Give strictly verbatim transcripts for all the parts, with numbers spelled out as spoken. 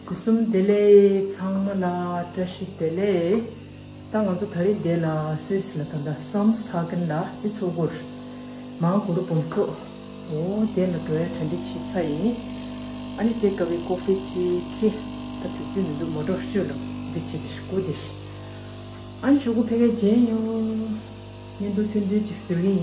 དུས་གསུམ་བདེ་ལེགས། ཚང་མ་ལ་བཀྲ་ཤིས་བདེ་ལེགས། ད་ང་ཚོ་ད་རེས་འདི་ལ་སུད་སི་ལ་ད་ལྟ་སམ་སི་ཐ་ཀན་ལ་འདི་ཚོགས་སྐོར་མང་གུ་རུ་བུམ་ཚོགས། འོ་དེ་ལ་འགྲོ་ཡ་གྲ་སྒྲིག་བྱེད་ཚར་ཡིན། ཨ་ནི་ཅེ་ཀ་བའི་ཀོ་ཧྥི་ཅིག་ཁྱེར། ད་དུས་ཚོད་མི་འདུག་མོ་ཊོར་ཤོད་ལ་འདི་བྱེད་དེ་སྒུག་བསྡད་ཤག་ཨ་ནི་ཞོགས་ཀ་ཕ་གིར་མཇལ་ཡོང་། བརྙན་ཐུང་ཐུང་ཐུང་ཅིག་བཟོ་གི་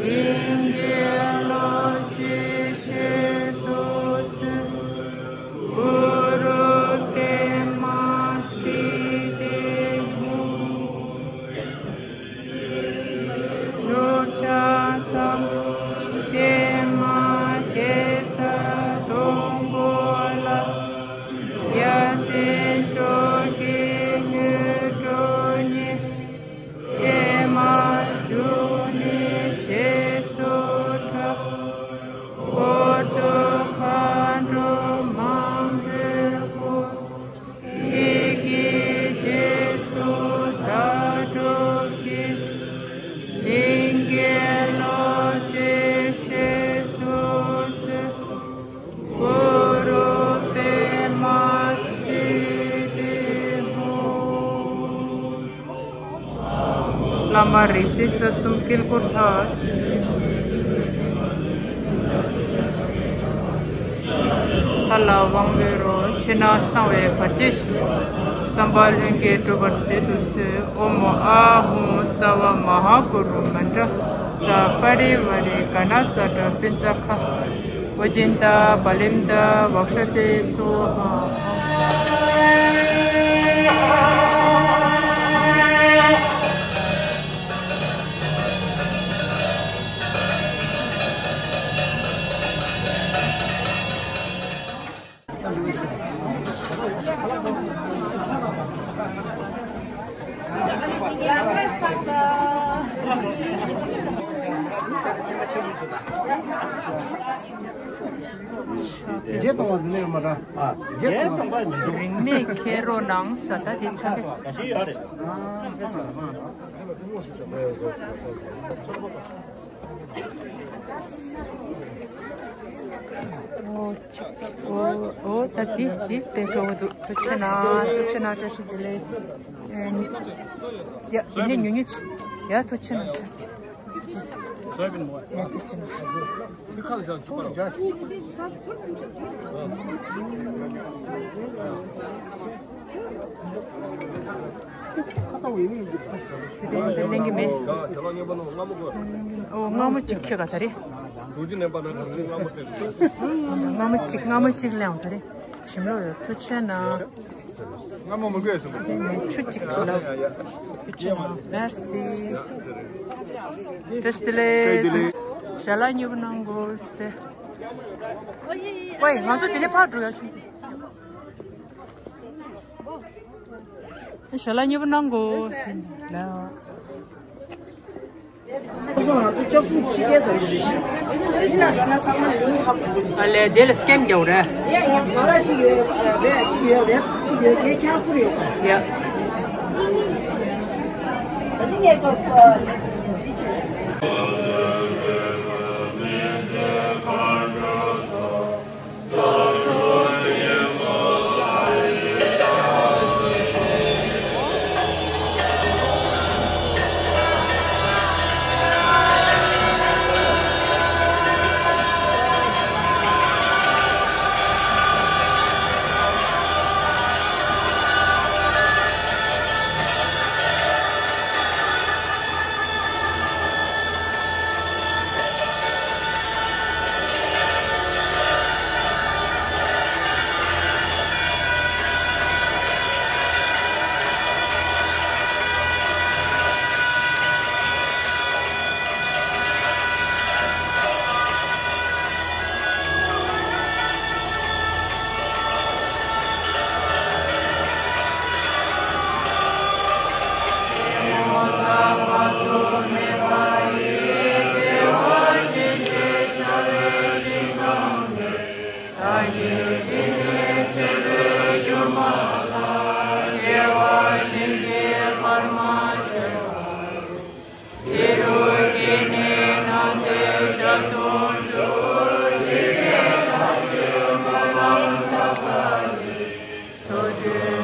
ཡིན། བླ་མ་རིག་འཛིན་རྩ་གསུམ་དཀྱིལ་འཁོར་ལྷ། ལྷ་ལ་དབང་ཕྱུག་རོ། ཕྱི་ནང་གསང་བའི་བར་ཆད་ཞི། བསམ་པ་ལྷུན་གྱིས་འགྲུབ་པར་མཛད་དུ་གསོལ། ཨོཾ་ཨཱཿཧཱུྃ་སརྦ་མ་ཧཱ་གུ་རུ་མནྟྲ་ས་པ་རི་ཝཱ་རེ་ག་ན་ཛ་ཏྲ་པིན་ཙ་ཁ། ཨོ་ཅིན་ཏ་བ་ལིམ་ཏ་བྷ་ཤ་སེ་སྭཱ་ཧཱ། བརྒྱད་གཏོང་བ་འདི་ནས་ཡོད་མ་རེད། ཨ། བརྒྱད་གཏོང་བ། རིང་མེད་ཁྱེད་རོ་ནང་ས་ད་དེ་ཆ་ག་ཤི་ཡོད་རེད། ཨོ། ཨོ། ཨོ། ད་འདི་འདི་དཔེ་སྤྲོ་བོ་འདུག་ཐུགས་རྗེ་གནང་། ཐུགས་རྗེ་གནང་། བཀྲ་ཤིས་བདེ་ལེགས། ཨེ། ཡ། འདི་ནས་ཉུང་ཉུང་ཅིག་ཡ། ཐུགས་རྗེ་གནང་། ཡ། ཐུགས་རྗེ་གནང་། སི་པན་དེ་ལེན་གི་མེད། ཨོ། སྔ་མོ་གཅིག་ཁྱེར་ག་ད་རེད། སྔ་མོ་གཅིག་སྔ་མོ་གཅིག་ལེན་ད་རེད། ཞིམ་ལོ་ཡོད། ཐུགས་རྗེ་གནང་། སྔ་མོ་མི་དགོས་སོ། སི་པན་ནས་ཆུ་གཅིག་ལ། ཐུགས་རྗེ་གནང་། མེར་སི། བཀྲ་ཤིས་བདེ་ལེགས། ཞལ་ལག་མཉེས་པོ་གནང་དགོས་ཟེར། ཝེ། ང་ཚོ་དེ་ནས་ཕར་འགྲོ་ཡ། ཆུང་ཆུང་། ཞལ་ལག་མཉེས་པོ་གནང་དགོས། ལ། ཁོ་ཚོ་ང་ཚོ་སྐྱབས་སུ་མཆི་མཁན་དང་འདྲ་ཞིག་རེད་ཤག་ཨ་ལས་དེ་ལ་སི་ཀེན་རྒྱག་རེད། ཡ་ཡ་ང་ལ་གཅིག་ཡོད་རེད། གཅིག་ཡོད་རེད། གཅིག་ཡོད་རེད། ངས་ཁྱེད་ཁུར་ཡོད་ག་ཡ། ད་ཅི་ངས་ཁོ། སངས་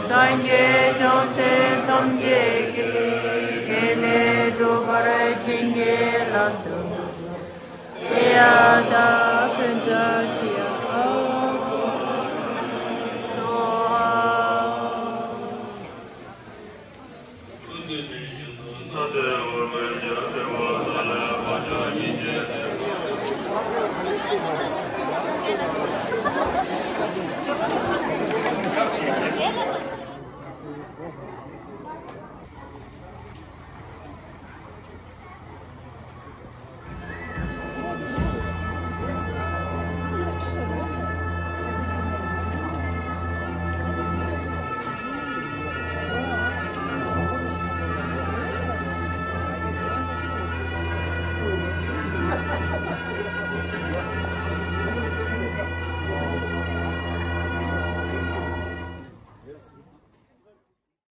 རྒྱས་བྱང་སེམས་ཐམས་ཅད་ཀྱི། དགེ་ལེགས་སྒྲུབ་པར་བྱིན་གྱིས་བརླབ་ཏུ་གསོལ། ཡ་ཐ་ཀ་ཛྙཱ་ཏི་ཡ་སྭཱ་ཧཱ།